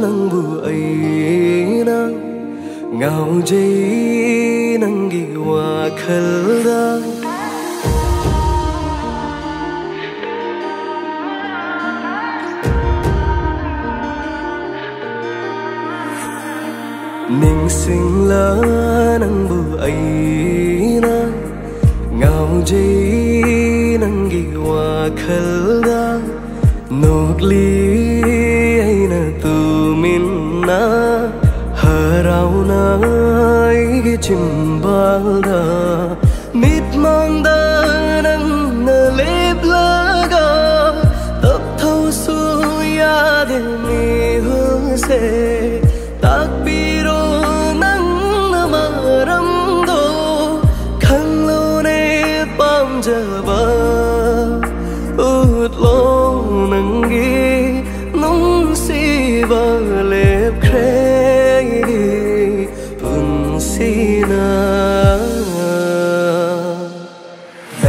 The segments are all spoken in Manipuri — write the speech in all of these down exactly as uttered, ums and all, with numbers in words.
ꯅꯪꯕꯨ ꯑꯩꯅ ꯉꯥꯎꯖꯩ ꯅꯪꯒꯤ ꯋꯥꯈꯜꯗ꯫ ꯅꯤꯡꯁꯤꯡꯂ ꯅꯪꯕꯨ ꯑꯩꯅ ꯉꯥꯎꯖꯩ ꯅꯪꯒꯤ ꯋꯥꯈꯜꯗ꯫ ꯅꯣꯛꯂꯤ ꯑꯩꯅ ꯇꯨꯃꯤꯟꯅ ꯍꯔꯥꯎꯅ ꯑꯩꯒꯤ ꯆꯤꯝꯕꯥꯜꯗ꯫ ꯃꯤꯠꯃꯥꯡꯗ ꯅꯪꯅ ꯂꯦꯞꯂꯒ ꯇꯞꯊꯧꯁꯨ ꯌꯥꯗꯦ ꯃꯤꯍꯨꯜꯁꯦ꯫ ꯇꯥꯛꯄꯤꯔꯣ ꯅꯪꯅ ꯃꯔꯝꯗꯣ ꯈꯪꯂꯣꯅꯦ ꯄꯥꯝꯖꯕ꯫ ꯎꯠꯂꯣ ꯅꯪꯒꯤ ꯅꯨꯡꯁꯤꯕ ꯂꯦꯞꯈ꯭ꯔꯦ ꯑꯩꯒꯤ ꯄꯨꯟꯁꯤꯅ꯫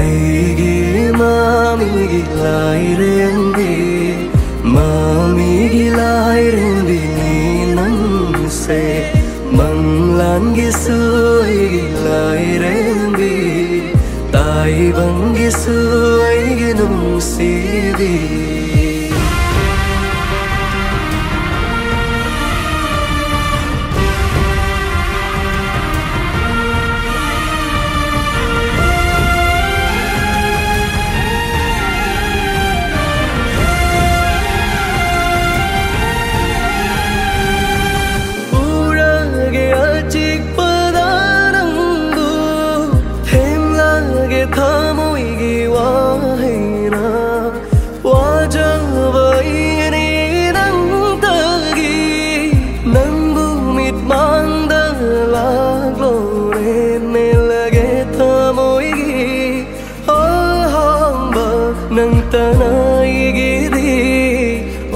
ꯑꯩꯒꯤ ꯃꯃꯤꯒꯤ ꯂꯥꯏꯔꯦꯝꯕꯤ, ꯃꯃꯤꯒꯤ ꯂꯥꯏꯔꯦꯝꯕꯤꯅꯤ ꯅꯪꯁꯦ꯫ ꯃꯪꯂꯥꯟꯒꯤꯁꯨ ꯑꯩꯒꯤ ꯂꯥꯏꯔꯦꯝꯕꯤ, ꯇꯥꯏꯕꯪꯒꯤꯁꯨ ꯑꯩꯒꯤ ꯅꯨꯡꯁꯤꯕꯤ꯫ ꯎꯔꯒꯦ ꯑꯆꯤꯛꯄꯗ ꯅꯪꯕꯨ, ꯊꯦꯡꯂꯒꯦ ꯊꯃꯣꯏꯒꯤ ꯋꯥꯍꯩꯅ꯫ ꯋꯥꯖꯕ ꯑꯩꯅꯤ ꯅꯪꯗꯒꯤ, ꯅꯪꯕꯨ ꯃꯤꯠꯃꯥꯡꯗ ꯂꯥꯛꯂꯣꯅꯦ ꯃꯦꯜꯂꯒꯦ ꯊꯃꯣꯏꯒꯤ ꯑꯍꯥꯡꯕ꯫ ꯅꯪꯇꯅ ꯑꯩꯒꯤꯗꯤ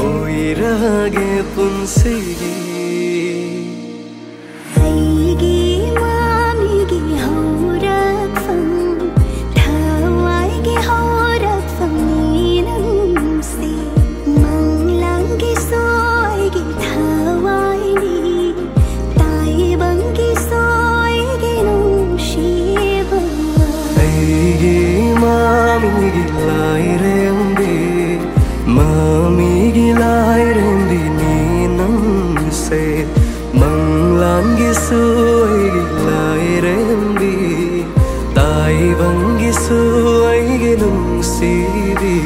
ꯑꯣꯏꯔꯒꯦ ꯄꯨꯟꯁꯤꯒꯤ꯫ ꯑꯩꯒꯤ ꯃꯃꯤꯒꯤ ꯍꯧꯔꯛꯐꯝ, ꯊꯋꯥꯏꯒꯤ ꯍꯧꯔꯛꯐꯝꯅꯤ ꯅꯪꯁꯦ꯫ ꯃꯪꯂꯥꯟꯒꯤꯁꯨ ꯑꯩꯒꯤ ꯊꯥ ꯂꯥꯏꯔꯦꯝꯕꯤ, ꯃꯃꯤꯒꯤ ꯂꯥꯏꯔꯦꯝꯕꯤꯅꯤ ꯅꯪꯁꯦ꯫ ꯃꯪꯂꯥꯟꯒꯤꯁꯨ ꯑꯩꯒꯤ ꯂꯥꯏꯔꯦꯝꯕꯤ, ꯇꯥꯏꯕꯪꯒꯤꯁꯨ ꯑꯩꯒꯤ ꯅꯨꯡꯁꯤꯕꯤ꯫